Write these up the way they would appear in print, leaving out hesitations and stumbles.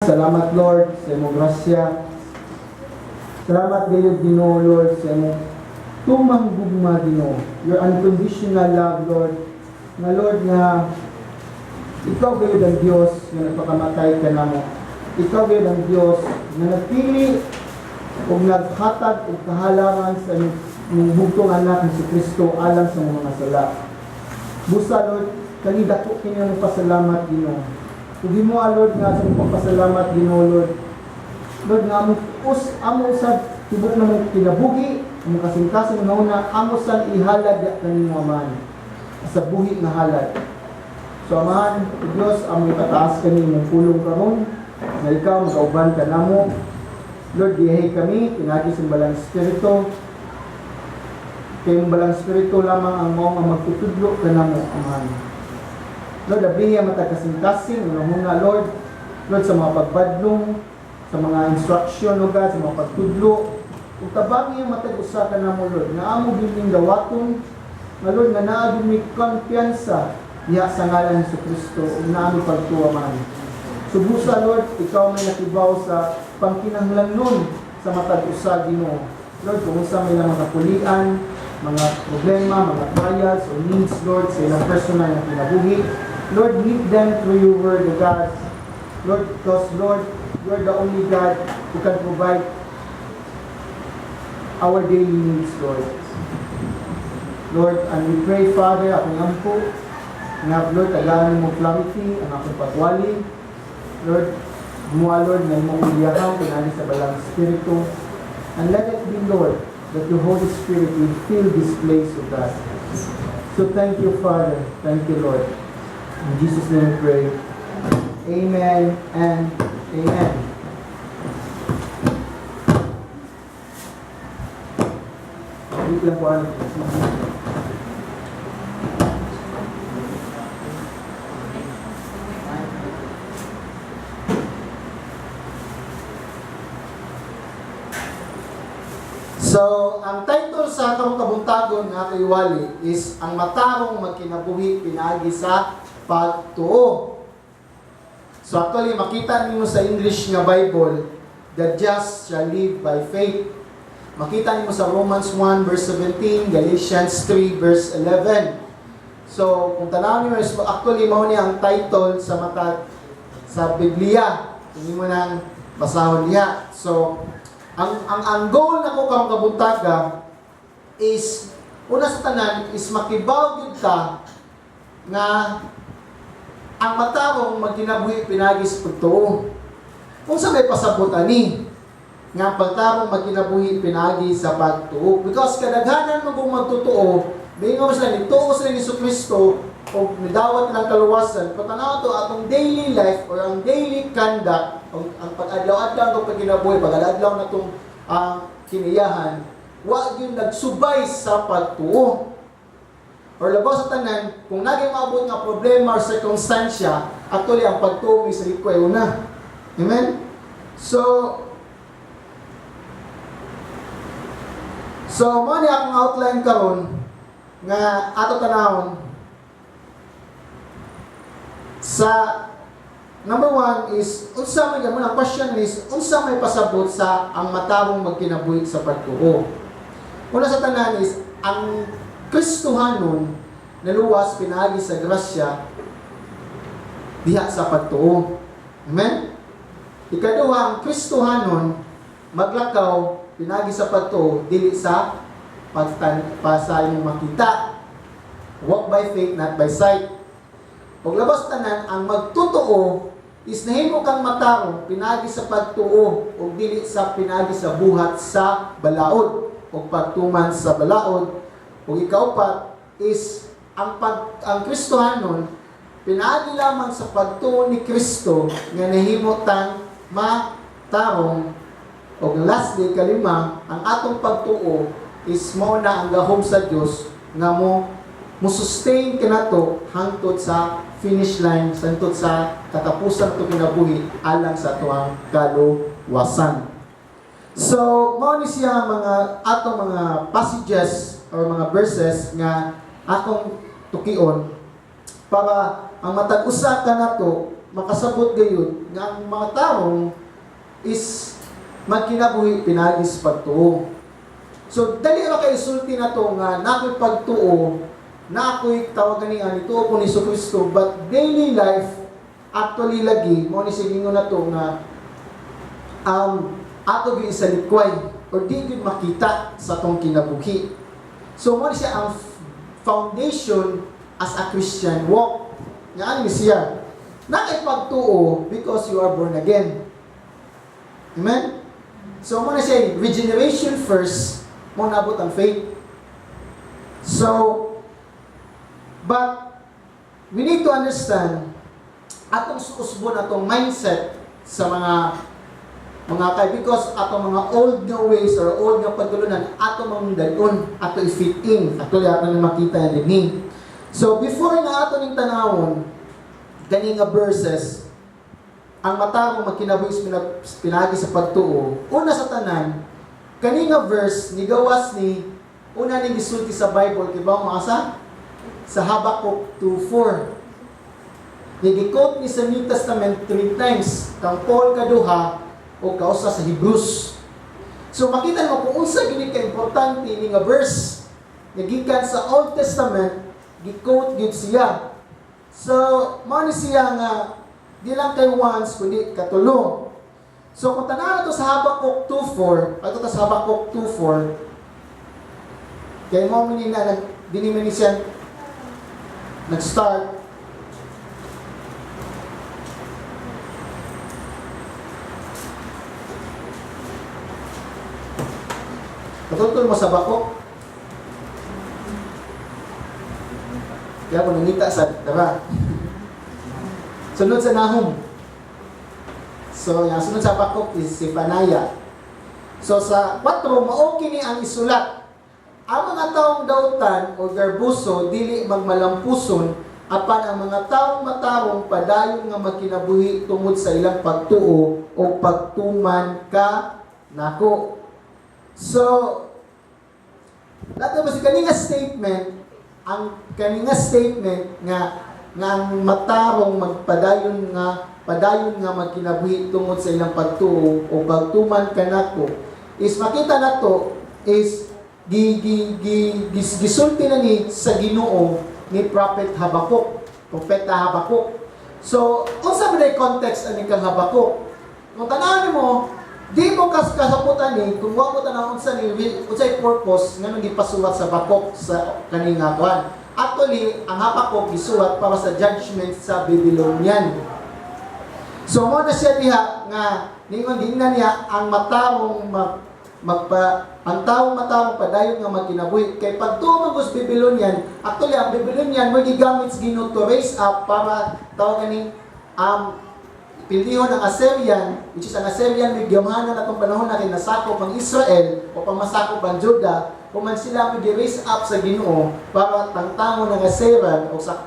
Salamat, Lord, sa imong grasya. Salamat gayud, Ginoo, Lord, sa imong tumang gugma, Ginoo. Your unconditional love, Lord. Nga, Lord, nga ikaw gayud ang Dios nga nagpakamatay kanamo. Ikaw gayud ang Dios nga nagpili ug naghatag og kahalaran sa imong bugtong anak nga si Kristo alang sa mga sala. Busa, Lord, kani dako kini ang pasalamat, Ginoo. Ug himoa, Lord, nga sa imong pagpasalamat, Ginoo, Lord. Lord, nga amo us amo sa tibok namong kinabuhi, among kasing-kasing nga una, amo sang ihalad ya kanimo, Amahan, sa buhi nga halad. So, Amahan, Diyos, amo ipataas kani imong pulong karon nga ikaw magauban ka namo. Lord, giyahi kami pinaagi sa Balang Espiritu. Kay imong Balang Espiritu lamang ang mao nga magtutudlo kanamo, Amahan. Lord, ablihi ang matag kasing-kasing, una, Lord, Lord, sa mga pagbadlong, sa mga instruction, O God, sa mga pagtudlo, ug tabangi ang matag usa ka namo, Lord, nga amo gyud dawaton, nga, Lord, nga naa gyud mi kumpiyansa diha sa ngalan ni Kristo ug naa mi pagtuo man. So busa, Lord, ikaw may nakibaw sa pangkinahanglanon sa matag usa, Ginoo. Lord, kung unsa may ilang mga kapulian, mga problema, mga trials or needs, Lord, sa ilang personal na kinabuhi. Lord, meet them through your word, O God. Lord, because, Lord, you are the only God who can provide our daily needs, Lord. Lord, and we pray, Father, akong ampo, nga, Lord, tagaan mo clarity, ang akong pagwali. Lord, mua, Lord, nga imong giyahan, pinaagi sa Balang Espiritu. And let it be, Lord, that your Holy Spirit will fill this place, O God. So thank you, Father. Thank you, Lord. In Jesus' name we pray. Amen and amen. Wait lang po, ano. So, ang title sa atong kabuntagon nga ato iwali is "Ang Matarong Magkinabuhi Pinaagi sa Pagtuo." So actually, makita nimo sa English nga Bible, "The just shall live by faith." Makita nimo sa Romans 1 verse 17, Galatians 3 verse 11. So, kung tanawon nimo, actually mao ni ang title sa matag sa Biblia. Hindi mo nang basahon diha. So, ang goal nako karong kabuntaga is una sa tanan is makibaw gyud ka nga ang matarong magkinabuhi pinaagi sa pagtuo. Unsa may pasabot ani nga ang pagtarong magkinabuhi pinaagi sa pagtuo? Because kadaghanan mo kung magtotoo, miingon sila nituo sila ni Kristo o nidawat ng kaluwasan, patanaw to atong daily life or ang daily conduct, ang pag-adlaw-adlaw ng pagkinabuhi, pag-adlaw na itong ang kiniyahan, wa gyud nagsubay sa pagtuo. Or labaw sa tanan, kung naging maabot nga problema or circumstansya, actually ang pagtuo may sa ay una. Amen? So, mao ni akong outline karon nga ato tanawon. Sa number one is unsa may mo ang question is unsa may pasabot sa ang matarong magkinabuhi sa pagtuo. Una sa tanan is ang Kristohanon naluwas pinaagi sa grasya diha sa pagtuo. Amen? Ikaduha, ang Kristohanon maglakaw pinaagi sa pagtuo, dili sa pagtan pa sa imong makita. Walk by faith, not by sight. Ug labas tanan, ang magtotoo is nahimo kang matarong pinaagi sa pagtuo ug dili sa pinaagi sa buhat sa balaod o pagtuman sa balaod. Ug ikaupat is ang Kristohanon pinaagi lamang sa pagtuo ni Kristo nga nahimo tang matarong. Ug lastly, kalima, ang atong pagtuo is mao na ang gahom sa Dios nga mo sustain kanato hangtod sa finish line, hangtod sa katapusan to kinabuhi alang sa atuang kaluwasan. So, mao ni siya mga atong mga passages or mga verses nga akong tukion para ang matag usa kanato makasabot gayud nga ang mga tarong is magkinabuhi pinaagi sa pagtuo. So dali ra kay isulti na to nga naa ko'y pagtuo, na ako'y tawag gani nga nituo ko ni Kristo, but daily life actually lagi mao ni sigingon na to nga ato gyud isalikway or di gyud makita sa atong kinabuhi. So mao ni siya ang foundation as a Christian walk. Nga ano ni siya? Naa kay pagtuo because you are born again. Amen? So mao na siya regeneration first, mao nabot ang faith. So, but we need to understand atong suusbon atong mindset sa mga kay because atong mga old nga ways or old nga pagtulunan ato mang dad-on, ato i-fit in. Actually, ato nang makita yan din. So before nga ato ning tanawon kani nga verses, ang matarong magkinabuhi pinaagi sa pagtuo, una sa tanan, kani nga verse nigawas ni una ning gisulti sa Bible kay ba mo asa sa Habakkuk 2:4. Nigi-quote ni sa New Testament three times, kang Paul kaduha o kausa sa Hebrews. So makita mo kung unsa gini ka importante ni nga verse. Nagikan sa Old Testament, gi-quote gyud siya. So mao ni siya nga di lang kay once kundi katulo. So kung tanaw na to sa Habakkuk 2:4, ato ta sa Habakkuk 2:4. Kay mo ni na nag dini man ni siya nag-start. Katultol mo sa Habakuk. Kaya kung nangita sa, diba? Sunod sa Nahum. So, yung sunod sa Habakuk is si Panaya. So, sa 4, mao kini ang isulat. Ang mga taong dautan o garbuso dili magmalampuson, apan ang mga taong matarong padayon nga magkinabuhi tungod sa ilang pagtuo o pagtuman ka nako. So, lahat ba si kaninga statement, ang kaninga statement nga nga ang matarong magpadayon nga padayon nga magkinabuhi tungod sa ilang pagtuo o pagtuman kanako is makita nato is gi gi gi, gis, gisulti na ni sa Ginoo ni Prophet Habakuk, Propeta Habakuk. So, unsa man ay context ani kang Habakuk? Kung tan-awon nimo, di mo kas kasaputan ni kung wa mo tan-aw unsa ni unsay purpose nga gipasuwat sa Habakuk sa kani nga kuan. Actually, ang Habakuk gisuwat para sa judgment sa Babylonian. So mo na siya diha nga ningon gingnan niya ang matarong magpa ang taong matarong padayon nga magkinabuhi kay pagtuo man sa Babylonian. Actually, ang Babylonian mo gigamit sa Ginoo to raise up para tawag ganing pildihon ang Assyrian, which is ang Assyrian may gamhanan atong panahon na kay nasakop ang Israel o pamasakop ang Judah. Human sila may raise up sa Ginoo para tangtangon ang Assyrian o sa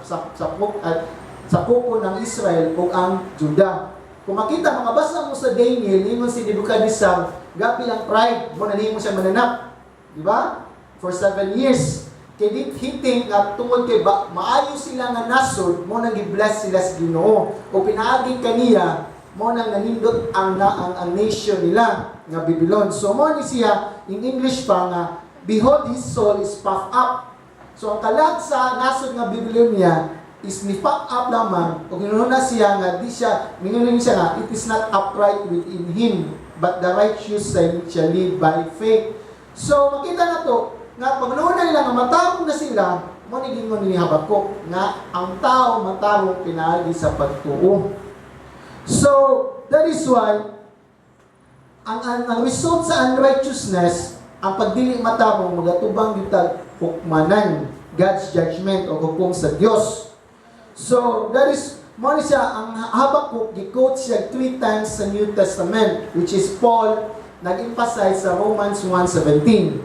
kuko ng Israel o ang Judah. Kung makita, makabasa mo sa Daniel, ingon si Nebuchadnezzar, gabi ang pride mo na nimo siya mananap. Di ba? For 7 years. Kay di he think nga tungod kay ba, maayo sila nga nasod, mo nang gi-bless sila sa Ginoo. O pinaagi kaniya, mo nang nanindot ang, na, ang nation nila nga Babylon. So mo ni siya in English pa nga, "Behold, his soul is puffed up." So ang kalag sa nasod nga Babylonia is ni puff up lamang o na siya nga di siya mingon siya nga it is not upright within him, but the righteous shall live by faith. So makita na to nga pag na nila nga matarong na sila, mo ni gingon ni Habakuk nga ang tao matarong pinaagi sa pagtuo. So that is why ang result sa unrighteousness, ang pagdili matarong, magatubang gyud hukmanan, God's judgment o hukom sa Dios. So, that is, mo ni siya, ang Habakkuk, gi-quote siya three times sa New Testament, which is Paul, nag-emphasize sa Romans 1:17.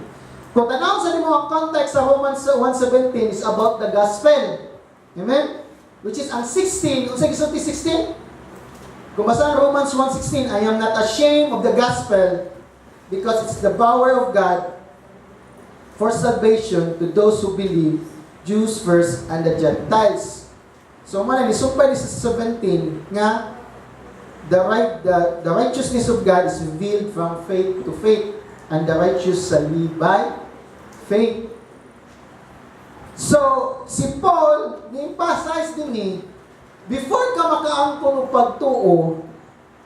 Kung tanaw sa nimo ang context sa Romans 1:17 is about the gospel. Amen? Which is ang 16, unsa gisulti 16? Kung basa ang Romans 1:16, "I am not ashamed of the gospel because it's the power of God for salvation to those who believe, Jews first and the Gentiles." So man ni sumpay ni sa 17 nga the righteousness of God is revealed from faith to faith, and the righteous shall live by faith. So, si Paul, ni-emphasize din ni, before ka makaangkon og pagtuo,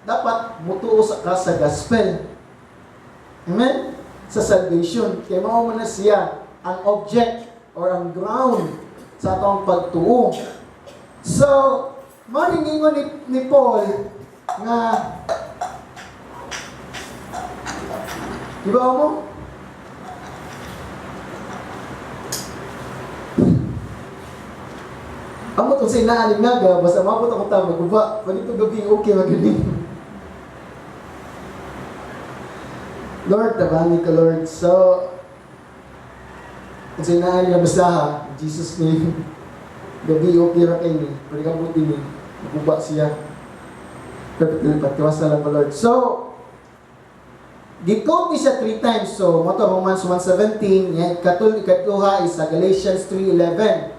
dapat mutuo sa ka sa gospel. Amen? Sa salvation. Kaya mao man na siya ang object or ang ground sa atong pagtuo. So, mao ni ingon ni Paul nga di ba mo? Amot kung sa inaaning naga, basta mabot ako ta maguba. Pag ito gabi, okay, magaling. Lord, tabangi ka, Lord. So, kung sa inaaning na basta ha, in Jesus' name, gabi, okay ra kay ni. Pwede ka buti ni. Maguba siya. Pero patiwas na lang ko, Lord. So, gi-quote ni siya three times. So, mo to Romans 1:17, yan, ikatuha is sa Galatians 3:11.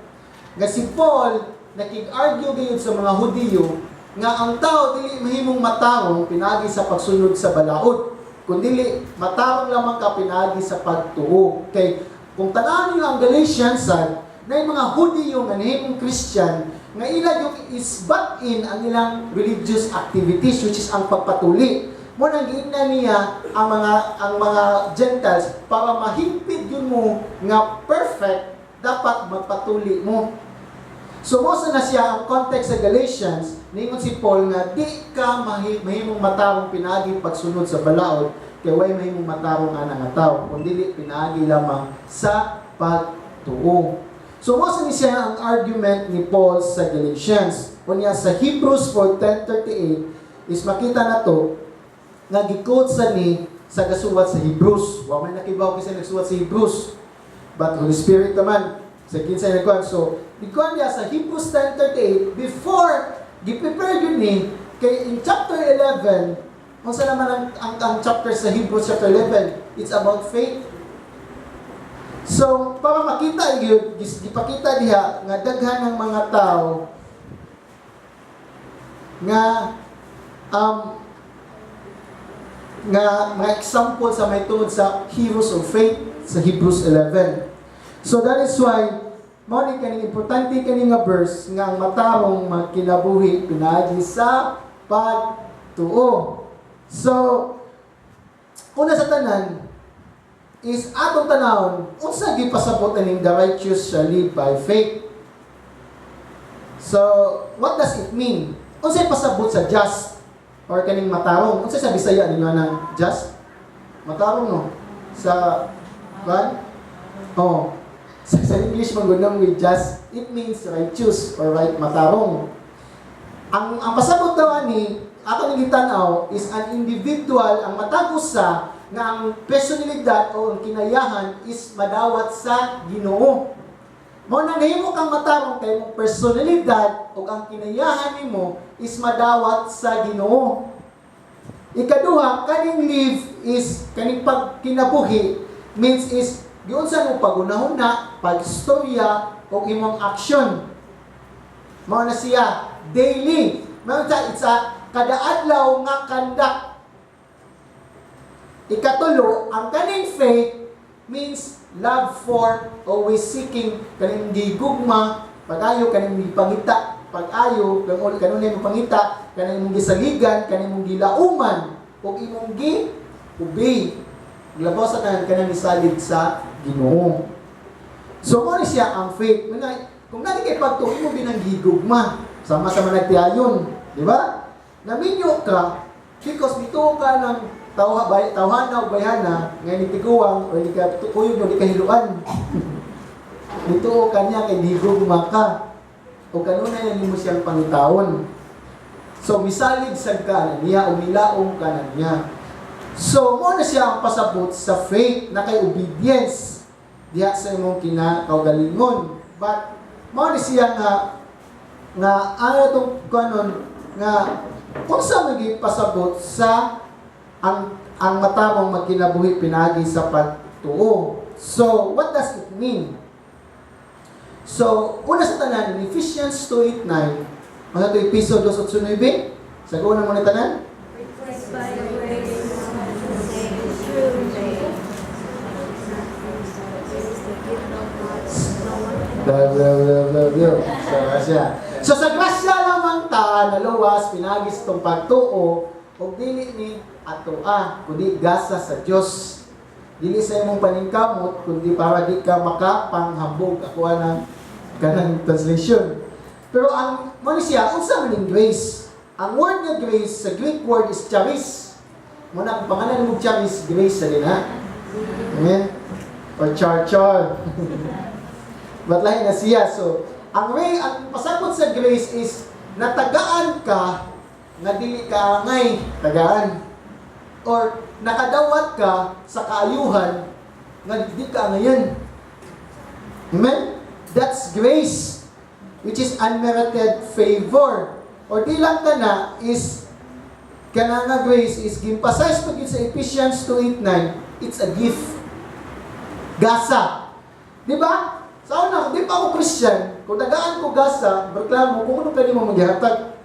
Nga si Paul, nakig-argue gayud sa mga Hudiyo nga ang tao dili mahimong matarong pinaagi sa pagsunod sa balaod, kundili matarong lamang ka pinaagi sa pagtuo. Kay kung tan-awon ninyo ang Galatians sad, na yung mga Hudiyo nga nahimong Christian nga ila yung isbat-in ang ilang religious activities, which is ang pagpatuli. Mo nang giingnan niya ang mga Gentiles, para mahingpit yun mo nga perfect, dapat magpatuli mo. So mo sa na siya ang context sa Galatians, ningon si Paul nga di ka mahimong matarong pinaagi pagsunod sa balaod, kay way mahimong matarong ana nga tawo kun dili pinaagi lamang sa pagtuo. So mo sa ni siya ang argument ni Paul sa Galatians. Unya sa Hebrews 4:10-38 is makita na to nga gi-quote sa ni sa gasuwat sa Hebrews. Wa may nakibaw kasi nagsuwat sa Hebrews. But Holy Spirit naman sa kinsay nagkuan. So gikuan niya sa Hebrews 10:38 before gi-prepare yun ni kay in chapter 11, unsa naman ang chapter sa Hebrews chapter 11? It's about faith. So para makita gyud, gipakita diha nga daghan ng mga tao nga mga example sa may tungod sa heroes of faith sa Hebrews 11. So that is why mao ni kaning importante kani nga verse nga ang matarong magkinabuhi pinaagi sa pagtuo. So una sa tanan is atong tanawon unsa gipasabot aning "the righteous shall live by faith." So what does it mean? Unsay pasabot sa just or kaning matarong? Unsa sa Bisaya ninyo nang just? Matarong, no? Sa kan? Oh. Sa English man gud with just, it means righteous or right, matarong. Ang pasabot daw ani ato ning gitan-aw is an individual ang matag usa nga ang personalidad o ang kinayahan is madawat sa Ginoo. Mao na nahimo kang matarong kay imong personalidad o ang kinayahan nimo is madawat sa Ginoo. Ikaduha, kaning live is kaning pagkinabuhi means is giunsa mo pagunahuna, pagstorya o imong action. Mao na siya daily. Mao sa it's a kada adlaw nga conduct. Ikatulo, ang kaning faith means love for, always seeking, kaning gigugma, pag-ayo, kaning gipangita, pag-ayo, kanunay mo pangita, kaning imong gisaligan, kaning imong gilauman, ug imong gi-obey. Labaw sa tanan, kanang nisalig sa Ginoo. So mo ni siya ang faith. Mga, kung nani kay pagtuo imo binang gigugma, sama sa mga nagtiayon, di ba? Naminyo ka because mituo ka ng tawha bay tawhana o bayhana nga ni tiguang o ni ka kuyog mo di kahiluan. Mituo ka niya kay gigugma ka. O kanunay na nimo siyang pangitaon. So misalig sad ka na niya o milaom ka na niya. So mo na siya ang pasabot sa faith na kay obedience diha sa imong kinakaugalingon. But mao ni siya nga nga ang atong kanon nga unsa man pasabot sa ang matarong magkinabuhi pinaagi sa pagtuo. So what does it mean? So, una sa tanan, in Ephesians 2:8-9, mga to Episo 2:8-9, sa una mo ni tanan? By grace, through faith. It is the gift of God. No one can Blah, blah, blah, blah, blah. So, grasya. So, sa grasya lamang ta, naluwas, pinaagi sa atong pagtuo, ug dili ni atoa, kundi gasa sa Dios. Dili sa imong paningkamot, kundi para di ka makapanghambog. Ako ang kanang translation. Pero ang mo ni siya, unsa man ning grace? Ang word nga grace sa Greek word is charis. Mo na ang pangalan mo charis, grace sa din ha. Amen. Or char char. But lahi na siya. So, ang way, ang pasabot sa grace is natagaan ka nga dili ka angay, tagaan. Or nakadawat ka sa kaayuhan nga di ka angayan. Amen? That's grace, which is unmerited favor. Or di lang ka na is kana nga grace is gi-emphasize pa gyud sa Ephesians 2:8-9, it's a gift. Gasa. Di ba? Sa una, di pa ako Christian, kung tagaan ko gasa, reklamo, kung ano ka mo maghihatag.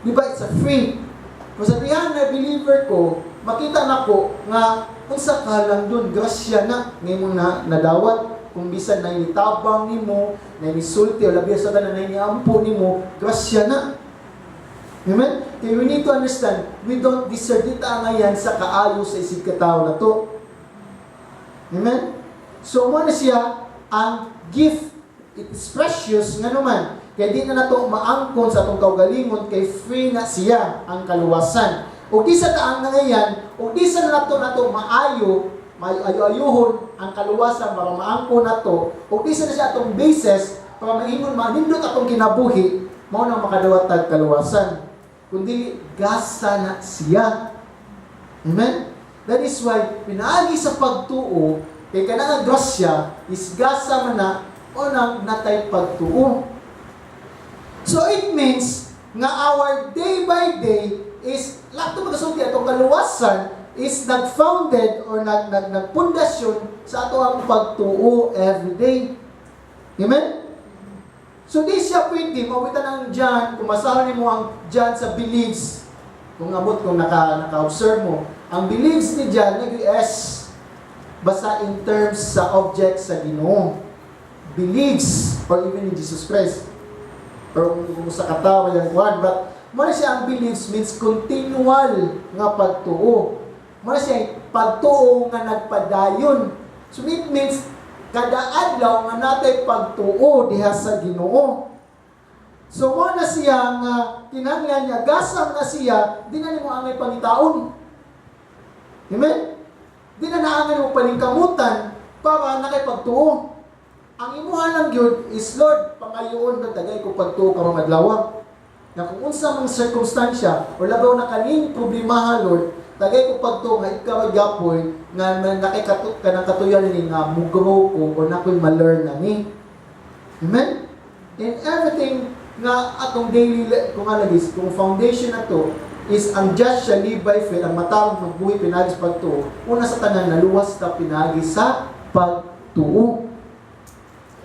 Di ba? It's a free. Kung sa dihan na believer ko, makita na ko nga unsa ka lang dun, grasya na ngayon na nadawat. Kung bisan na initabang nimo, na inisulti, o labi sa tanan na iniampo nimo, grasya na. Amen? Kaya we need to understand, we don't deserve it angayan sa kaayo sa isig katao na to. Amen? So, mo na siya ang gift. It is precious nga naman. Kaya di na nato maangkon sa atong kaugalingon kay free na siya ang kaluwasan. O di sa taang nangayan, o di sa nato nato maayo, maayo-ayuhon ang kaluwasan para maangkon nato, o di sa na siya atong basis para maingon manindot atong kinabuhi, mao nang makadawat tag kaluwasan. Kundi gasa na siya. Amen? That is why, pinaagi sa pagtuo, kay kanang grasya is gasa man na o nang natay pagtuo. So it means nga our day by day is lahat ng magasulti atong kaluwasan is nag-founded or nag, nag nagpundasyon sa ato ang pagtuo every day. Amen? So di siya pwede, mawitan ang John, kung masahan nimo ang John sa beliefs, kung abot, kung naka-observe mo, ang beliefs ni John, nag-S, basta in terms sa object sa Ginoo. Beliefs, or even in Jesus Christ. Or kung sa katawa yung kuhan. But, mo na siya ang beliefs means continual nga pagtuo. Mo na siya pagtuo nga nagpadayon. So it means, kada adlaw nga natay pagtuo diha sa Ginoo. So mo na siya nga kinahanglan niya gasang na siya, di na nimo angay pangitaon. Amen? Di na naangay mo paningkamutan para nakay pagtuo. Ang imuha lang gyud is, "Lord, pangayoon na tagay ko pagtuo karong adlaw. Na kung unsa mang sirkumstansya or labaw na kaning problemaha, Lord, tagay ko pagtuo nga ikaw ay gapoy nga nakay kanang katuyan ni nga mugrow ko or nakoy ma-learn na ni." Amen? In everything nga atong daily kung ano is, kung foundation na to is ang just shall live by faith, ang matarong magbuhi pinaagi sa pagtuo. Una sa tanan, naluwas ta pinaagi sa pagtuo.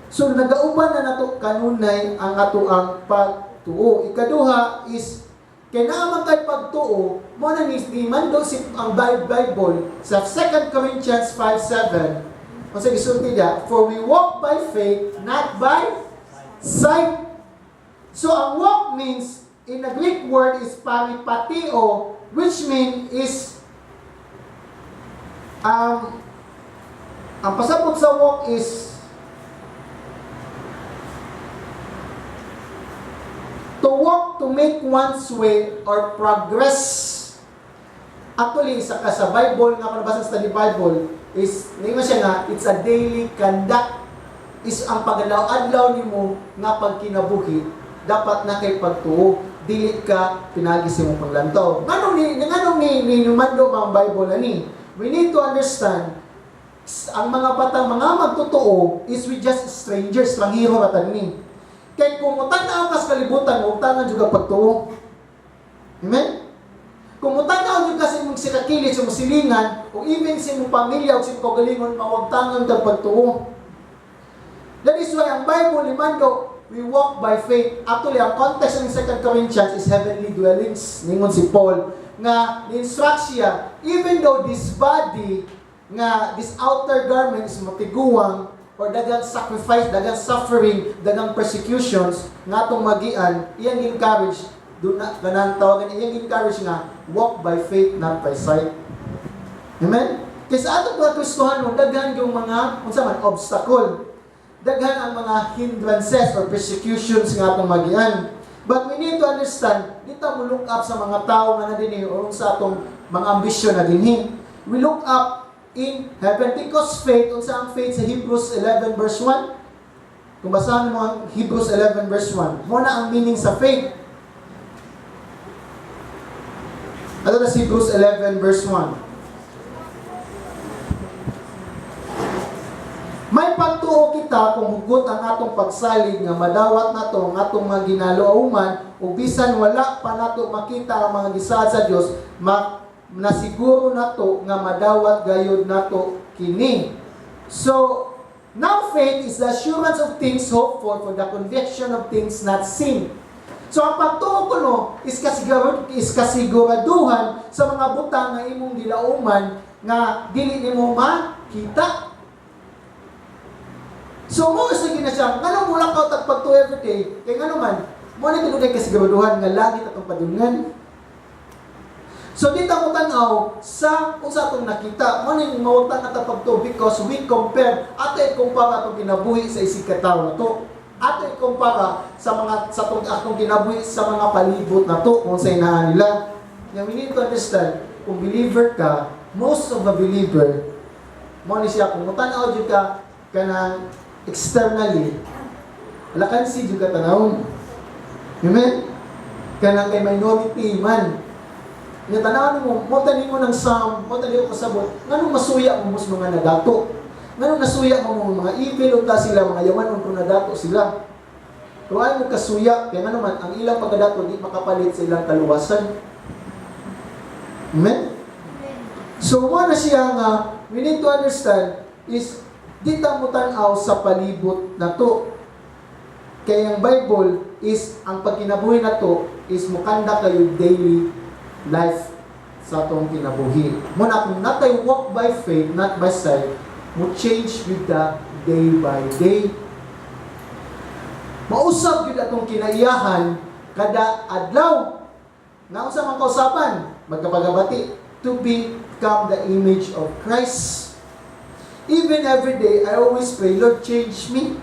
So nagauban na nato kanunay ang ato ang pagtuo. Ikaduha is kay naa man kay pagtuo, mo na ni mando si ang Bible sa 2 Corinthians 5:7. Unsa gisulti diya? "For we walk by faith, not by sight." So ang walk means in the Greek word is peripateo, which mean is ang pasabot sa walk is to walk, to make one's way or progress. Actually, sa Bible, nga nabasa sa study Bible, is, ningon siya nga, it's a daily conduct. Is ang pag-adlaw-adlaw nimo nga pagkinabuhi, dapat na kay pagtuo, dili ka pinaagi sa imong panglantaw. Nganong ni mando ang Bible ani? We need to understand ang mga batang mga magtotoo is we just strangers, stranghero ra ni. Kay kung mutan-aw ka sa kalibutan, mutangan jud ka pagtuo. Amen? Kung mutan-aw jud ka sa imong sikakilit, sa imong silingan, o even sa imong pamilya o sa imong kaugalingon, mawagtangan ka pagtuo. That is why ang Bible imando we walk by faith. Actually, ang context ng 2 Corinthians is heavenly dwellings. Ningon si Paul nga ni-instruct siya, even though this body nga this outer garment is matiguang or daghang sacrifice, daghang suffering, daghang persecutions nga atong magian, iyang encourage do na kanang tawagan, iyang encourage nga walk by faith, not by sight. Amen? Kay sa atong mga Kristohano, daghan yung mga unsa man obstacle. Daghan ang mga hindrances or persecutions nga atong magian. But we need to understand, di ta mo look up sa mga tao nga na dinhi or sa atong mga ambisyon na dinhi. We look up in heaven because faith, unsa ang faith sa Hebrews 11 verse 1? Kung basahan mo ang Hebrews 11 verse 1, mo na ang meaning sa faith. Ano na si Hebrews 11 verse 1? May pagtuo kita kung hugot ang atong pagsalig nga madawat nato ang atong mga ginalauman ug bisan wala pa nato makita ang mga gisaad sa Dios, nasiguro nato nga madawat gayud nato kini. So, now faith is the assurance of things hoped for the conviction of things not seen. So ang pagtuo kuno is kasiguraduhan sa mga butang nga imong gilauman nga dili nimo makita. So mo sa gina siya, nganong mo lakaw tag pagtuo everyday, kay ngano man, mo ni tinuod kasiguraduhan nga langit atong padulngan. So di ta mo tan-aw sa unsa atong nakita, mo ni mawagtang ata pagtuo because we compare, ato ikumpara atong kinabuhi sa isig ka tawo nato. Ato ikumpara sa mga sa atong kinabuhi sa mga palibot nato kung sa inahan nila. Nga we need to understand, kung believer ka, most of the believer, mo ni siya kung mutan-aw jud ka kanang externally, wala kan si jud ka tanawon. Amen? Kanang kay minority man. Nga tanawon mo, mo tanin mo ng Psalm, mo tanin mo kasabot, nganong masuya mo mas mga nadato? Nganong nasuya mo mga evil unta sila, mga yawan unta nadato sila? Pero ay mo kasuya, kaya nga naman, ang ilang pagkadato di makapalit sa ilang kaluwasan. Amen? So, mo na siya nga, we need to understand is, di ta mo tan-aw sa palibot na to. Kaya ang Bible is, ang pagkinabuhi na to, is mukanda kayo daily life sa atong kinabuhi. Mo na kung natay walk by faith, not by sight, mo change with the day by day. Mausab gyud atong kinaiyahan kada adlaw. Nga unsa man kausaban, magkapagabati to become the image of Christ. Even every day, I always pray, "Lord, change me.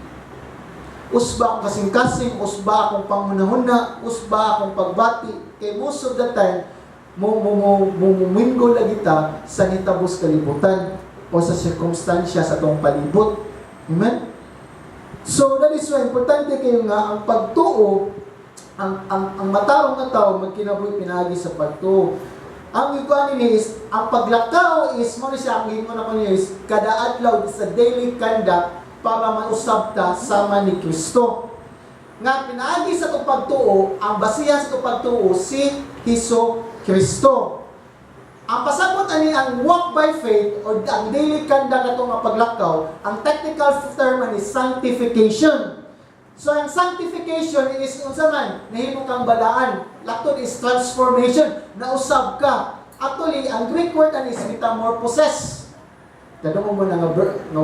Usba akong kasing-kasing, usba akong pangunahuna, usba akong pagbati." Kay most of the time, mo mo lagi ta sa nitabos kalibutan o sa sirkumstansya sa atong palibot. Amen? So, that is why, importante kayo nga ang pagtuo, ang matarong nga tao magkinabuhi pinaagi sa pagtuo. Ang ikuan ni is, ang paglakaw is, mo ni siya, ang ingon ako niya is, kada adlaw is a daily conduct para mausab ta sama ni Kristo. Nga pinaagi sa itong pagtuo, ang basihan sa itong pagtuo, si Hesus Kristo. Ang pasabot ani ang walk by faith or ang daily conduct atong nga paglakaw, ang technical term ani sanctification. So ang sanctification is unsa man, nahimo kang balaan. Laktod is transformation, nausab ka. Actually, ang Greek word ani is metamorphosis. Kadungog mo na nga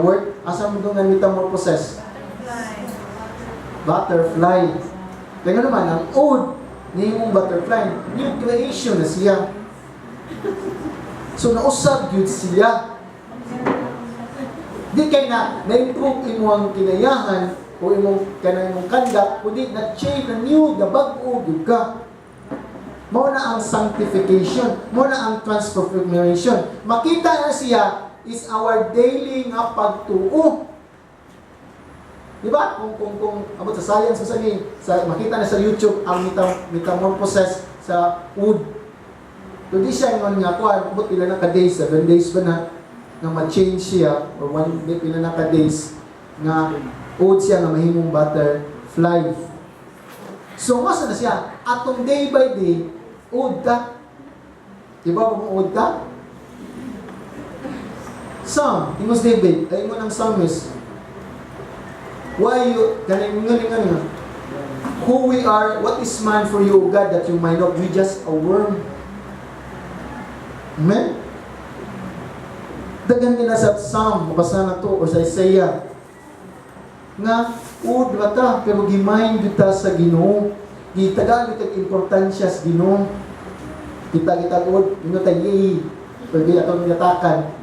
word, asa mo nga metamorphosis? Butterfly. Kaya nga naman, ang old, nahimong butterfly, new creation na siya. So nausab gyud siya. Di kay na na-improve imong kinayahan o imong kanang imong conduct, kundi na change, na new, na bag-o gyud ka. Mao na ang sanctification, mao na ang transformation. Makita na siya is our daily nga pagtuo. Di ba? Kung abot sa science sa ni sa makita na sa YouTube ang metamorphosis sa wood. So di siya ingon nga kuan, abot pila na ka days, 7 days ba na nga ma-change siya or one day pila na ka days nga wood siya nga mahimong butterfly. So masa na siya atong day by day wood ka. Di ba kung wood ka? Psalm, Ingos David, ay ingon ang psalmist, Why you, ganing nga nga nga, who we are, what is man for you, O God, that you might not, we just a worm. Amen? Daghan kina sa Psalm, mabasa na to, or sa Isaiah, nga, uod ra ta, pero gi-mind gyud ta sa Ginoo. Gitagaan gyud tag importansya sa Ginoo. Kita kita uod, ingon ta, yay, pero di atong gatakan.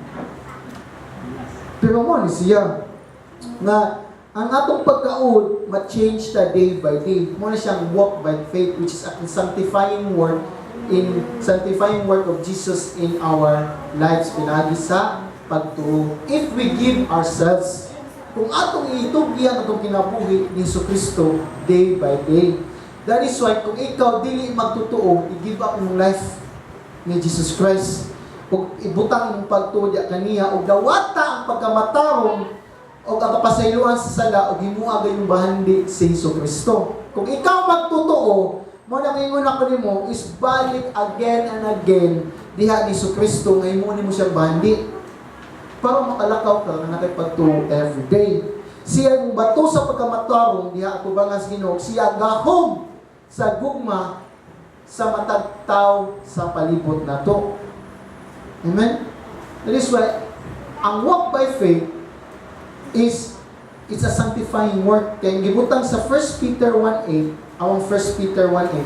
Pero mo ni siya, nga ang atong pagkaud ma-change ta day by day. Mo na siyang walk by faith, which is a sanctifying work of Jesus in our lives pinaagi sa pagtuo. If we give ourselves, kung atong itugyan atong kinabuhi ni Kristo day by day. That is why kung ikaw dili magtutuo, i-give up imong life ni Jesus Christ. Ug ibutang imong pagtuo diya kaniya ug dawata ang pagkamatarong o ang kapasayloan sa sala ug himoa gayong bahandi si Hesus Kristo. Kung ikaw magtotoo, mo na ingon ako nimo is balik again and again diha ni Hesus Kristo nga himo nimo siyang bahandi para makalakaw ka nga natay pagtuo every day. Siya ang bato sa pagkamatarong diha atubangan sa Ginoo, siya ang gahom sa gugma sa matag tawo sa palibot nato. Amen? That is why ang walk by faith is it's a sanctifying work. Kaya gibutang sa 1 Peter 1:8, awang 1 Peter 1:8.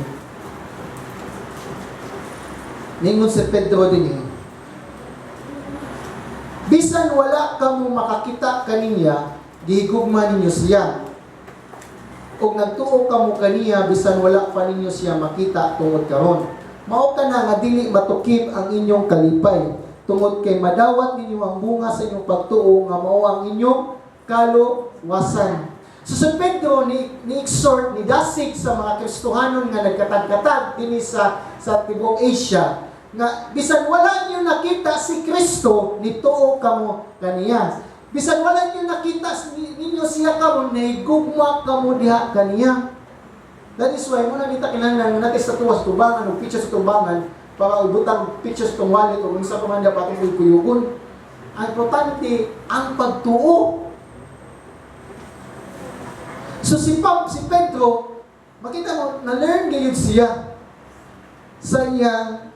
Ningon si Pedro din eh, "Bisan wala kamo makakita kaniya, gihigugma ninyo siya. Ug nagtuo kamo kaniya bisan wala pa ninyo siya makita tungod karon. Mao kana nga dili matukib ang inyong kalipay tungod kay madawat ninyo ang bunga sa inyong pagtuo nga mao ang inyong kaluwasan." So si Pedro ni exhort, ni dasig sa mga Kristohanon nga nagkatag-katag dinhi sa tibuok Asia nga bisan wala niyo nakita si Kristo, nituo kamo kaniya. Bisan wala niyo nakita ninyo siya karon, nahigugma kamo diha kaniya. That is why mo na kita kinahanglan nga natin sa tuwa sa tubangan o picture sa tubangan para ibutang picture sa itong wallet o unsa pa man dapat atong kuyugon. Ang importante, ang pagtuo. So si Pedro, makita mo, na-learn gayud siya sa iyang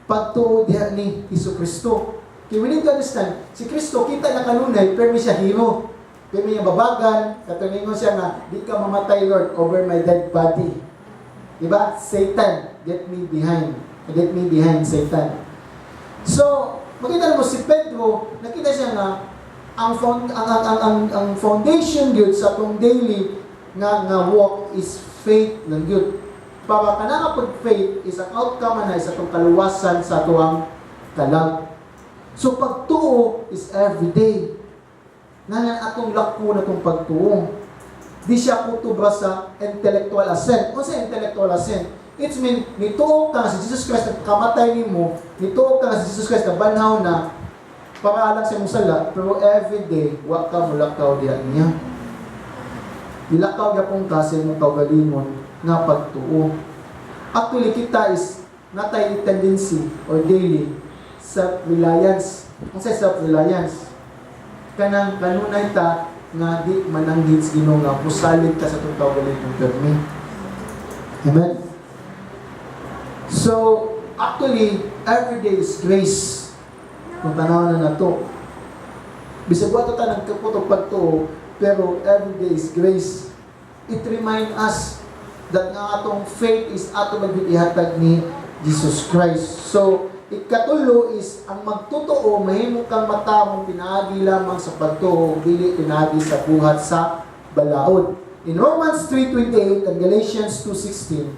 pagtuo diha ni Hesus Kristo. Kaya we need to understand, si Kristo kita na kanunay, pero siya hero. Pero niya babagan, katuningon siya nga, "Di ka mamatay, Lord, over my dead body." Diba? "Satan, get me behind. Get me behind, Satan." So, makita mo si Pedro, nakita siya nga, ang, found, ang foundation gyud sa atong daily nga walk is faith lang gyud. Para kana nga pag faith is ang outcome na sa atong kaluwasan sa atuang kalag. So pagtuo is every day. Nga atong lako na itong pagtuo. Di siya kutob ra sa intellectual assent. Unsa intellectual assent? It's mean, nituo ka nga si Jesus Christ nagkamatay nimo, nituo ka nga si Jesus Christ na banhaw na para alang sa imong sala, pero every day, wa ka mulakaw diha niya. Ilakaw gyapon ka sa imong kaugalingon nga pagtuo. Actually, kita is natay tendency or daily self-reliance. Ang sa self-reliance? Kanang kanunay ta nga di mananghid sa Ginoo nga musalig ta sa atong kaugalingon permi. Amen. So, actually, every day is grace. Kung tanaw na nato. Bisag wa ta nagkapot og pagtuo, pero every day is grace. It remind us that nga atong faith is ato magyud ihatag ni Jesus Christ. So, ikatulo is ang magtotoo mahimo kang matarong pinaagi lamang sa pagtuo, dili pinaagi sa buhat sa balaod. In Romans 3:28 and Galatians 2:16,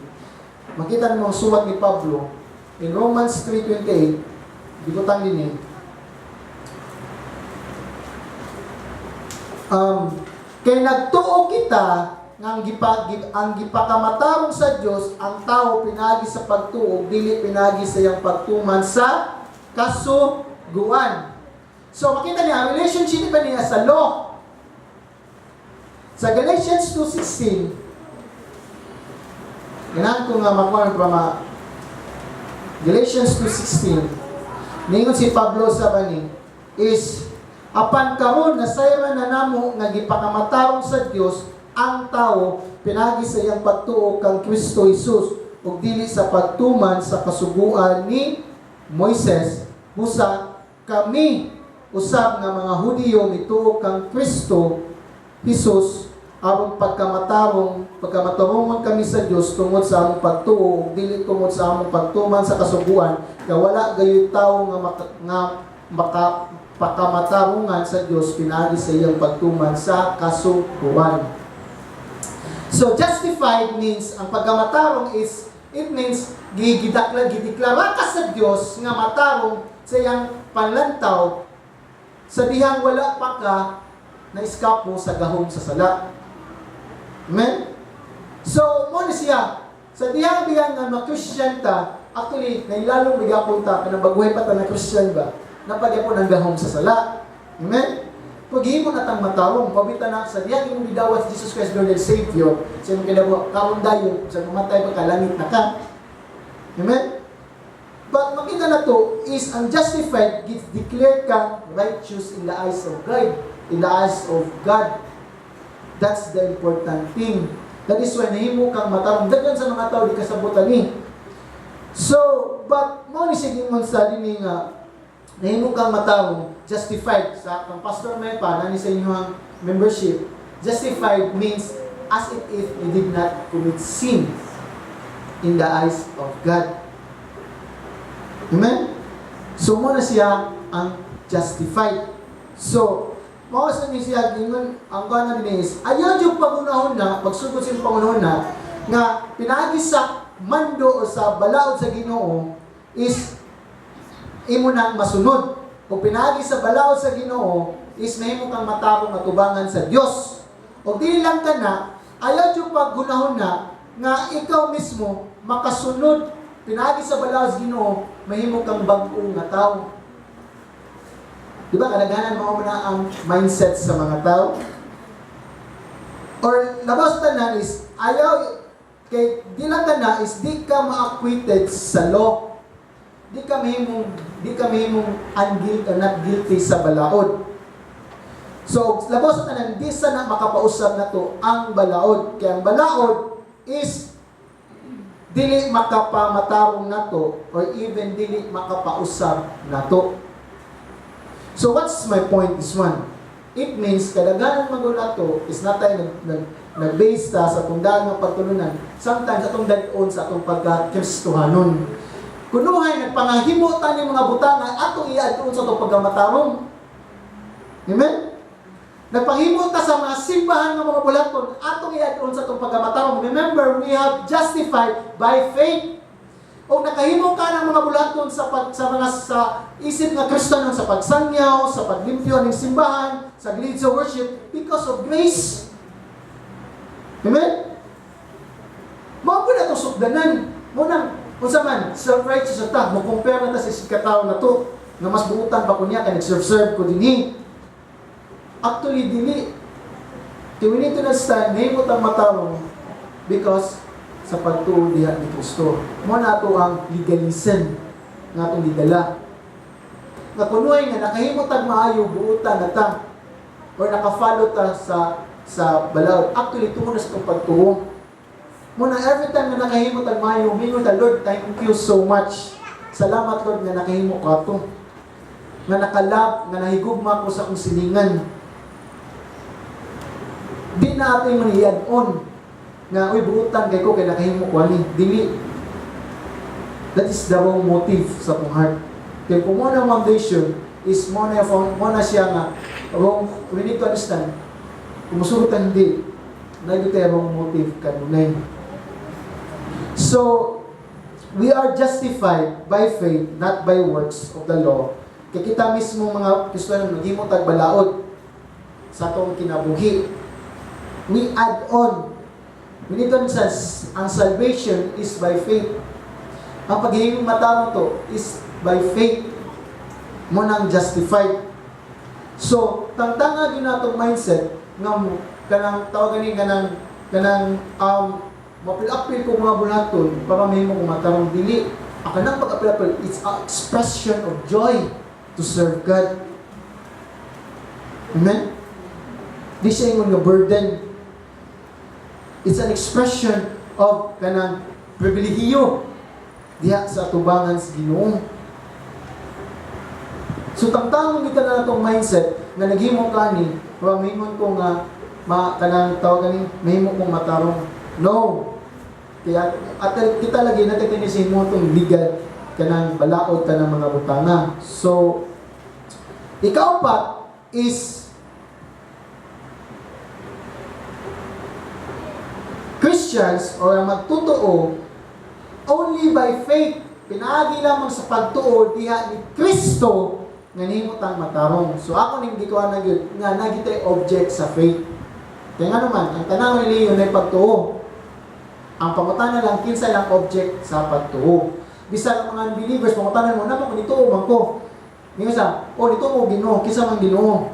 makita mo ang suwat ni Pablo in Romans 3:28, bigutang din eh. Kay nagtuo kita nga ang gipakamatarong sa Dios ang tao pinagi sa pagtuo, dili pinagi sa iyang pagtuman sa kasuguan. So makita niya ang relationship ba niya sa law. Sa Galatians 2:16, ganahan ko nga makuha para ma Galatians 2:16, ningon si Pablo sa bani is Apan karon nasayran na namo nga gipakamatarong sa Dios ang tawo pinaagi sa iyang pagtuo kang Kristo Jesus ug dili sa pagtuman sa kasuguan ni Moises, busa kami usab nga mga Hudiyo mituo kang Kristo Jesus aron pagkamatarungon kami sa Dios tungod sa among pagtuo ug dili tungod sa among pagtuman sa kasuguan, kay wala gayoy tawo nga maka pakamatarungan sa Dios pinaagi sa iyang pagtuman sa kasuguan. So justified means ang pagkamatarong is it means gideklara gideklara ka sa Dios nga matarong sa iyang panlantaw sa dihang wala pa ka na eskapo sa gahom sa sala. Amen? So, mao ni siya. Sa dihang biyan nga ma-Christian ta, actually, nailalong bigapon ta, kanang baguhay pa ta na Christian ba, napagyapon ang gahom sa sala. Amen? Paghimo na tang matarong, pabita na sa dihang imong gidawat si Jesus Christ Lord and Savior, sa imong kinabuhi, karon dayon, sa mamatay pa ka, langit na ka. Amen? But makita na to is ang justified gets declared ka righteous in the eyes of God. In the eyes of God. That's the important thing. That is why nahimo kang matarong. Daghan sa mga tao di kasabutan ni. So, but mao ni siya gingon sa dinhi nga nahimo kang matarong, justified sa kang Pastor may pa nani sa inyong membership. Justified means as it if you did not commit sin in the eyes of God. Amen? So mao na siya ang justified. So, mao sa ni siya gingon ang kuan na is ayaw yung pangunahon na pagsugod sa imong pangunahon na nga pinaagi sa mando o sa balaod sa Ginoo is imo nang masunod. O pinaagi sa balaod sa Ginoo is mahimo kang matarong nga tubangan sa Dios. O dili lang ka na, ayaw yung paggunahon na nga ikaw mismo makasunod pinaagi sa balaod sa Ginoo, mahimo kang bag-o nga tao. Di ba kadaghanan mao na ang mindset sa mga tao? Or labas tanan is ayaw kay di lang ka na is di ka ma-acquitted sa law. Di ka mahimong unguilty or not guilty sa balaod. So, labas sa tanan, di sa na makapausab na to ang balaod. Kaya ang balaod is dili makapamatarong nato or even dili makapausab nato. So what's my point is one? It means kadaghanan man nato is not tayo nag-base ta sa atong daan nga pagtulunan. Sometimes atong dad-on sa atong pagka-Kristohanon. Kunuhay nagpangahimo ta ni mga butanga atong iadtuon sa atong pagkamatarong. Amen? Nagpanghimo ta sa mga simbahan nga mga bulaton atong iadtuon sa atong pagkamatarong. Remember, we have justified by faith. O nakahimo ka ng mga bulaton sa mga sa isip nga Kristiyano sa pagsangyaw, sa paglimpyo ng simbahan, sa lead sa worship because of grace. Amen? Mao po na itong sukdanan. Mao nang, unsa man, self-righteous ta, mo compare na ta sa katao na to, nga mas buutan pa kunya kay nag-serve-serve ko dinhi. Actually, dili. Kaya we need to understand, nahimo tang matarong because sa pagtuo diha ni Kristo. Mao na ato ang legalism nga atong gidala. Nga kunuhay nga nakahimo tag maayo, buutan na ta or naka-follow ta sa balaod. Actually, tungod na sa atong pagtuo. Mao na every time nga nakahimo tag maayo, mingon ta, "Lord, thank you so much. Salamat, Lord, nga nakahimo ka to. Nga nakalab, nga nahigugma ko sa akong silingan." Di na ato yung on nga, "Uy, buutan kay ko kay nakahimo ko ani." Dili. That is the wrong motive sa akong heart. Kay kung mao na foundation is mao na siya nga wrong, we need to understand kung musugot ta hindi na tayo wrong motive kanunay. So, we are justified by faith, not by works of the law. Kay kita mismo mga Kristiyano maghimo tag balaod sa atong kinabuhi. We add on. We need to understand, ang salvation is by faith. Ang paghihimong matarong to is by faith. Mao nang justified. So, tangtanga gyud natong mindset nga mo kanang tawag gani kanang mapil-apil ko mga bulaton para mahimo ko matarong, dili. Ang kanang pag-apil-apil, it's a expression of joy to serve God. Amen? Di siya ingon nga burden. It's an expression of kanang pribilehiyo diha sa atubangan sa Ginoo. So tangtangon kita na atong mindset nga naghimo kani, wa maingon ko nga ma kanang tawag kani mahimo kong matarong. No. Kaya at kita lagi natin kini mo tong legal kanang balaod kanang mga butanga. So ikaapat is Christians or ang magtotoo only by faith, pinaagi lamang sa pagtuo diha ni Kristo nga nihimo tang matarong. So ako ning gikuha na gyud nga nagitay object sa faith. Kaya nga naman, ang tanang relihiyon ay pagtuo. Ang pangutana lang, kinsa lang object sa pagtuo. Bisan ang mga unbelievers, pangutana mo, namo ko nituo man ko. Ningon sa, oh, nituo mo Ginoo, kinsa man Ginoo?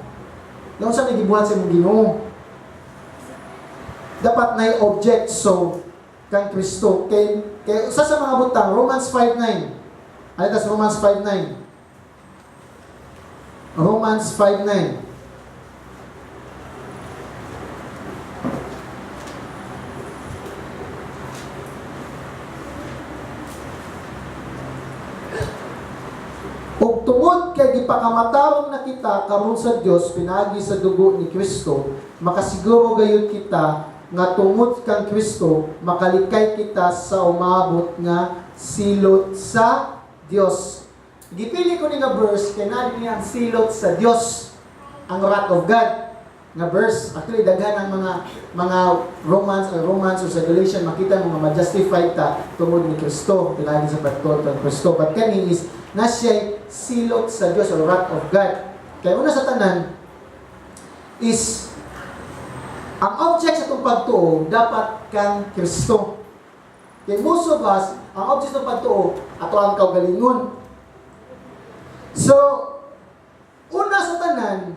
Laon sa nagibuhat sa imong Ginoo? Dapat na object so kang Kristo. Kay usa sa mga butang, Romans 5:9. Ano tas Romans 5:9? Romans 5:9. Ug tungod kay gipakamatarong na kita karon sa Dios pinaagi sa dugo ni Kristo, makasiguro gayud kita nga tungod kang Kristo makalikay kita sa umabot nga silot sa Dios. Gipili ko ni nga verse kay naa niya ang silot sa Dios, ang wrath of God nga verse. Actually daghan ang mga Romans or Romans or sa Galatians, makita mo nga ma-justify ta tungod ni Kristo, pinaagi sa pagtuo kang Kristo. But kani is na siya'y silot sa Dios or wrath of God. Kaya una sa tanan is ang object sa itong pagtuo dapat kang Kristo. Kay most of us, ang object sa pagtuo ato ang kaugalingon. So, una sa tanan,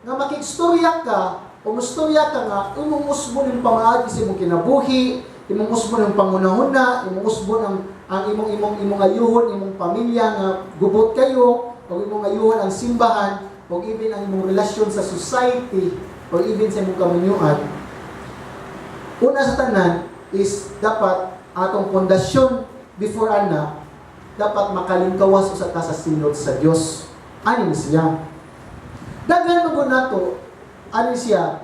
nga makigstorya ka, o mustorya ka nga, imong usbon yung pamaagi sa imong kinabuhi, imong usbon yung pangunahuna, imong usbon ang imong ayuhon, imong pamilya nga gubot kayo, o imong ayuhon ang simbahan, o even ang imong relasyon sa society, or even sa imong kamunyuan. Una sa tanan is dapat atong pundasyon before ana, dapat makalingkawas usa ta sa silot sa Dios. Ani siya. Daghan man gud nato, ani siya.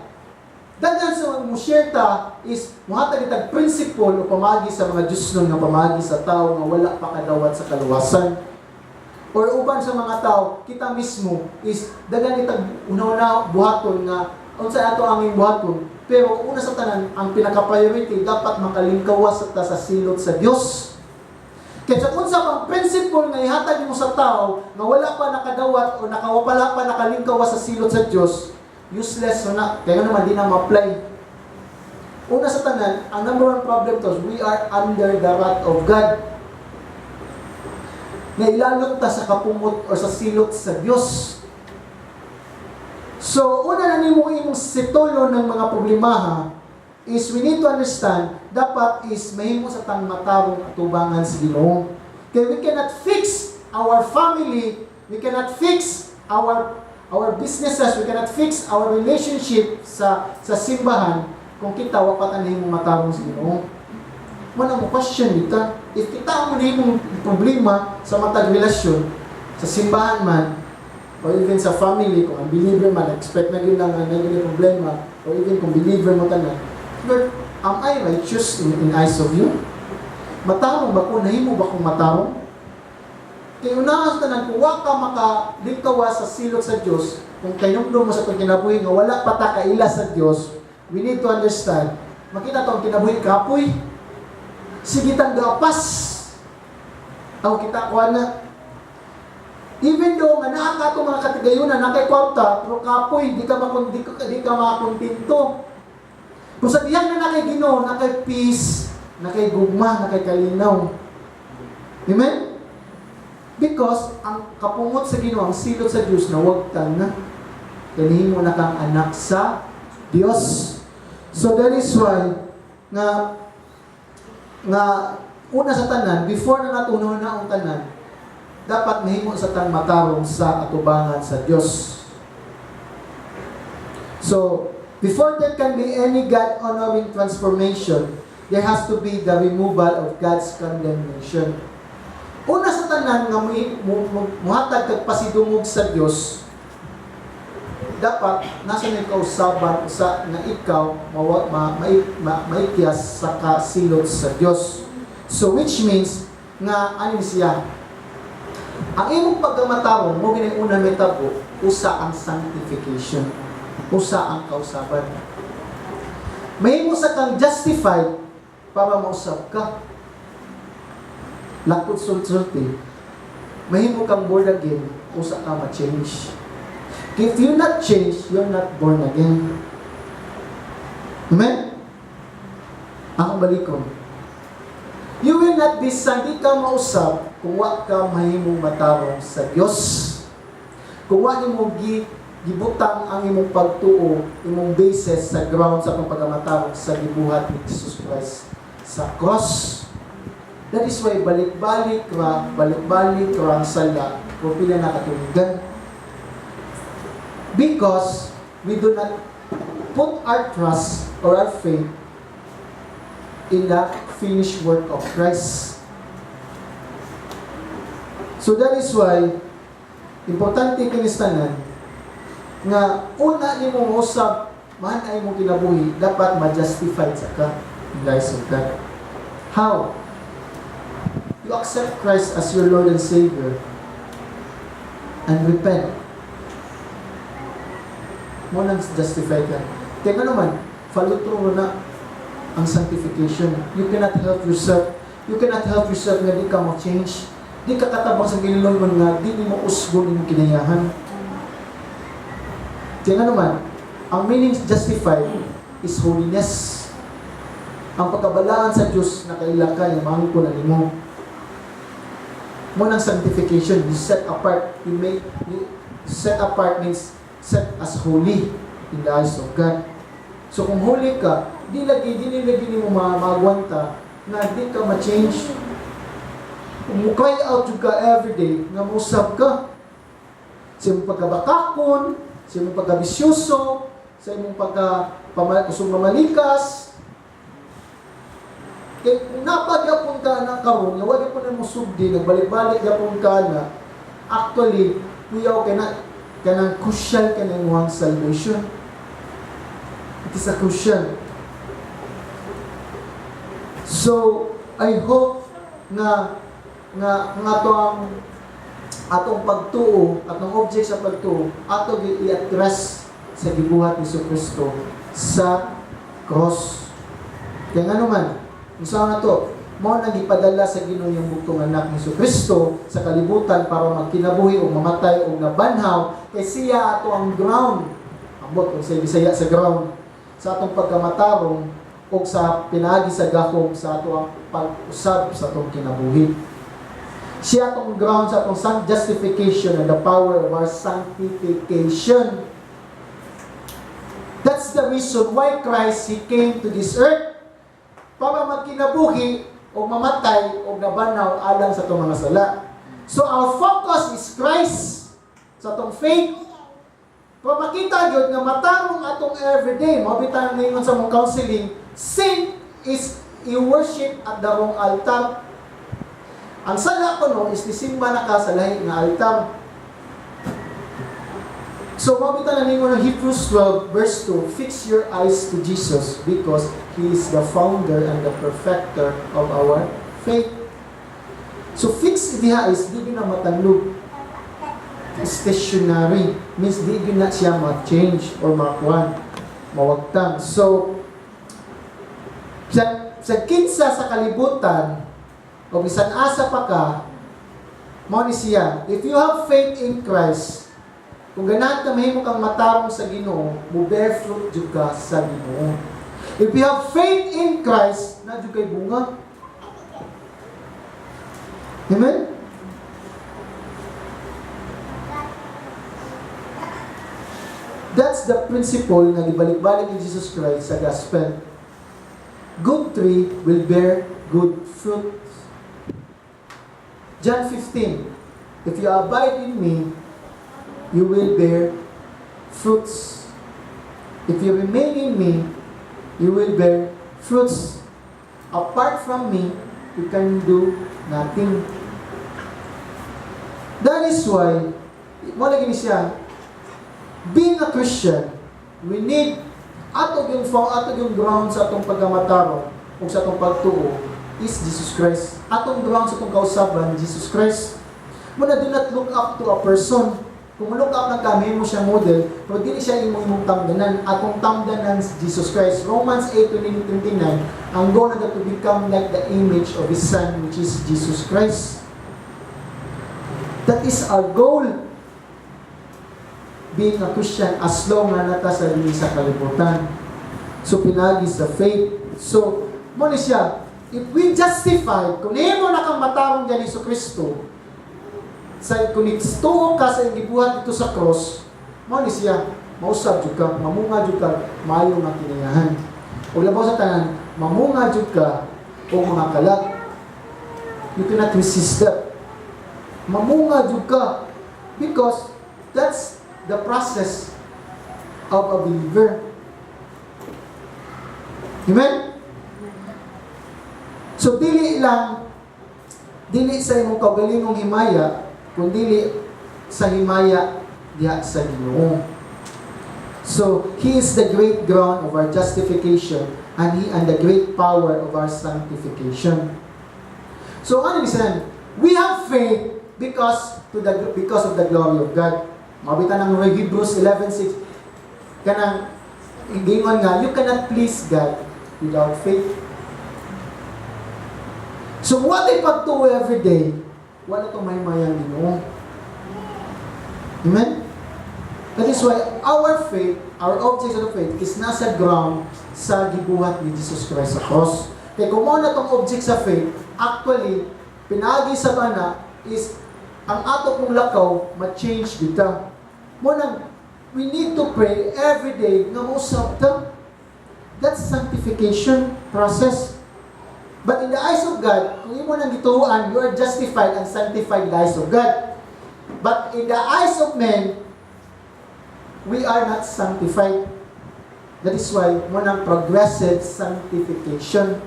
Daghan sa mo share ta is mohatag itag principle o pamaagi sa mga Diyosnon nga pamaagi sa tao nga wala pa kadawat sa kaluwasan. Or uban sa mga tao, kita mismo is daghan itag una-una buhaton nga unsa ato ang buhaton, pero una sa tanan ang pinaka-priority dapat makalingkawas ta sa silot sa Dios. Kaya sa unsa pang principle nga ihatag nimo sa tao nga wala pa nakadawat o nakawala pa nakalingkawas sa silot sa Dios, useless na. Kaya naman di na ma-apply. Una sa tanan, ang number one problem to, we are under the wrath of God. Nga ilalong ta sa kapumot o sa silot sa Dios. So, una na nimo imong situlo ng mga problemaha is we need to understand, dapat is mahimo sa tang matarong atubangan sa Ginoo. Kaya we cannot fix our family, we cannot fix our businesses, we cannot fix our relationship sa simbahan kung kita wa pa tanay mo matarong sa Ginoo. Wala mo question dito. If kita ang mong problema sa matag relasyon, sa simbahan man, or even sa family, kung ang believer man, expect na yun lang ang naging problema, or even kung believer mo tanan, Lord, am I righteous in eyes of you? Matarong ba ko? Nahimo ba kong matarong? Kaya unahan sa tanan, kung wa ka makalingkawa sa silot sa Diyos, kung kayumdum mo sa itong kinabuhi nga wala pa ta kaila sa Diyos, we need to understand, makita itong kinabuhi kapoy, sige tang gapas, aw kita kuha na. Even though nga naa ka itong mga katigayunan, naa kay kwarta, pero kapoy, di ka makakontento. Kung sa diyang na naa kay Ginoo, naa kay peace, naa kay gugma, naa kay kalinaw. Amen? Because ang kapungot sa Ginoo, ang silot sa Diyos, nawagtan na. Kanihimo na kang anak sa Diyos. So that is why nga nga una sa tanan, before na natunaw na ang tanan, dapat mahimo sa tang matarong sa atubangan sa Diyos. So, before there can be any God-honoring transformation, there has to be the removal of God's condemnation. Una sa tanan nga muhatag kag pasidungog sa Dios, dapat nasa na kausaban usa nga ikaw mawa, ma, ma, ma, maikyas sa kasilot sa Dios. So which means nga ano siya? Ang imong pagkamatarong mo gini una metabo usa ang sanctification. Usa ang kausaban. Mahimo sa kang justified para mausab ka. Lakot sulti. Mahimo kang born again, usa ka ma-change. If you not change, you're not born again. Amen? Akong balikon. You will not be di ka mausab kung wa ka mahimong matarong sa Dios. Kung wa nimo gibutang ang imong pagtuo, imong basis sa ground sa pagpagamatarong sa gibuhat ni Jesus Christ sa cross. That is why balik-balik ra ang sala kung pila na katuigan. Because we do not put our trust or our faith in the finished work of Christ. So that is why importante kini tanan nga una nimo usab man ay imong kinabuhi, dapat ma-justified sa ka in the eyes of God. How? You accept Christ as your Lord and Savior and repent. Mo nang justify ka. Kaya nga naman, follow through na ang sanctification. You cannot help yourself. You cannot help yourself nga di ka mo-change. Di ka katabang sa Ginoo nga di nimo usbon imong kinayahan. Kaya nga naman, ang meaning justified is holiness. Ang pagkabalaan sa Diyos na kaila ka, yung mangko na nimo. Mo nang sanctification, you set apart, you set apart means set as holy in the eyes of God. So kung holy ka, di lagi nimo maagwanta na di ka ma-change. Kung mo cry out jud ka everyday, nga mausab ka. Sa imong pagkabakakon, sa imong pagkabisyoso, sa imong pagka kusog mamalikas. Kay kung napagyapon ka na karon, nga wala po na mo sugdi, nagbalik-balik gyapon ka na, actually, kuyaw kay na, kanang crucial ka na imong salvation. It is a crucial. So, I hope nga ato ang atong pagtuo, atong object sa pagtuo, ato i-address sa gibuhat ni Kristo sa cross. Kaya nga naman, kung saan na to, mao nang gipadala sa Ginoo yung bugtong anak ni Kristo sa kalibutan para magkinabuhi o mamatay o nabanhaw kay siya ato ang ground. Ambot kung sa Bisaya sa ground sa atong pagkamatarong o sa pinaagi sa gahom sa ato ang pag-usab sa atong kinabuhi. Siya atong ground sa atong justification and the power of our sanctification. That's the reason why Christ, He came to this earth para magkinabuhi o mamatay o nabanhaw alang sa atong mga sala. So our focus is Christ sa atong faith. Para makita gyud nga matarong atong everyday, mao bitang ningon sa mong counseling, sin is you worship at the wrong altar. Ang sala kuno is nisimba na ka sa lahi nga altar. So, mao bitaw na ningon ng Hebrews 12 verse 2, "Fix your eyes to Jesus because He is the founder and the perfecter of our faith." So, fix diha is di gyud na matanlog. Stationary means di gyud na siya ma-change or makuan, mawagtang. So, sa kinsa sa kalibutan, o bisan asa pa ka, mao ni siya, if you have faith in Christ, kung ganahan ka mahimo kang matarong sa Ginoo, mo bear fruit jud ka sa Ginoo. If you have faith in Christ, na jud kay bunga. Amen? That's the principle nga gibalik-balik ni Jesus Christ sa gospel. Good tree will bear good fruit. John 15, "If you abide in me, you will bear fruits." If you remain in me, you will bear fruits. Apart from me, you can do nothing. That is why, mao lagi ni siya, being a Christian, we need ato yung ground sa atong pagkamatarong o sa atong pagtuo is Jesus Christ. Atong ground sa atong kausaban, Jesus Christ. Mao na, do not look up to a person. Kung look up lang kami mo siya model, pero dili siya imong tamdanan. Atong tamdanan si Jesus Christ. Romans 8:29, ang goal na to become like the image of His Son, which is Jesus Christ. That is our goal. Being a Christian as long na naa ta sa dinhi sa kalibutan. So, pinaagi sa faith. So, mao ni siya, if we justify, kung nahimo na kang matarong diyan ni Kristo, sa kung tuo ka sa iyang gibuhat dito sa cross, mao ni siya, mausab jud ka, mamunga jud ka, maayo nga kinayahan. Ug labaw sa tanan, mamunga jud ka og mga kalag. You cannot resist that. Mamunga jud ka because that's the process of a believer. Amen? So dili lang dili sa imong kaugalingong himaya, kundi sa himaya diha sa Ginoo. So, He is the great ground of our justification and He and the great power of our sanctification. So, ano ni? We have faith because of the glory of God. Mabita ng Hebrews 11:6, kanang gingon nga you cannot please God without faith. So what ay pagtuo every day, wala itong mahimayang Ginoo. Amen? That is why our faith, our object of faith is nasa ground sa gibuhat ni Jesus Christ sa cross. Kaya kung mao na tong object sa faith, actually, pinaagi sa bana is ang ato kong lakaw ma-change dita. Mao nang we need to pray every day nga mausab ta. That's sanctification process. But in the eyes of God, kung imo nang gituoan, you are justified and sanctified in the eyes of God. But in the eyes of men, we are not sanctified. That is why mao nang progressive sanctification.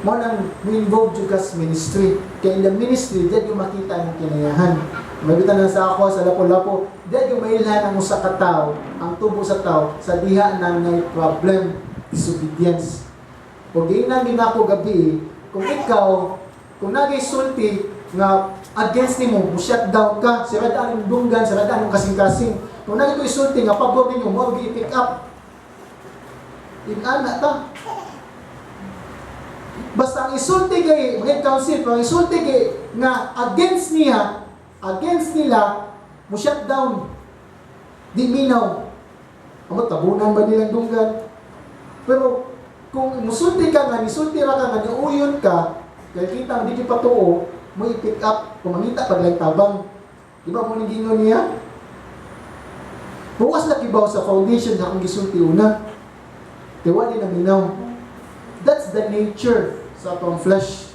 Mao nang involved jud ka sa ministry. Kaya in the ministry, diyan yung makita ang kinayahan. Mabita na sa ako sa Lapu-Lapu, diyan yung mailhan ang usa ka tawo, ang tubo sa tao sa diha nang may problem, disobedience. O giingnan din ako gabi, kung ikaw, kung nagay sulti nga against nimo, mo shutdown ka, sirada ang dunggan, sirada ang kasing-kasing. Kung nagay ko isulti nga pabor ninyo, mo i-pick up. Inana ta. Basta ang isulti kay mga council, pero ang isulti kay nga against niya, against nila, mo shutdown. Di minaw. Amo tabunan ba nilang dunggan? Pero kung musulti ka nga, nisulti ra ka nga, niuyon ka, kaya kita ang di patuo, mo i-pick up, kung mangita pag lang tabang. Di ba mo gingon niya? Bukas na kibaw sa foundation na akong gisulti una. Tiwa di na minaw. That's the nature sa atong flesh.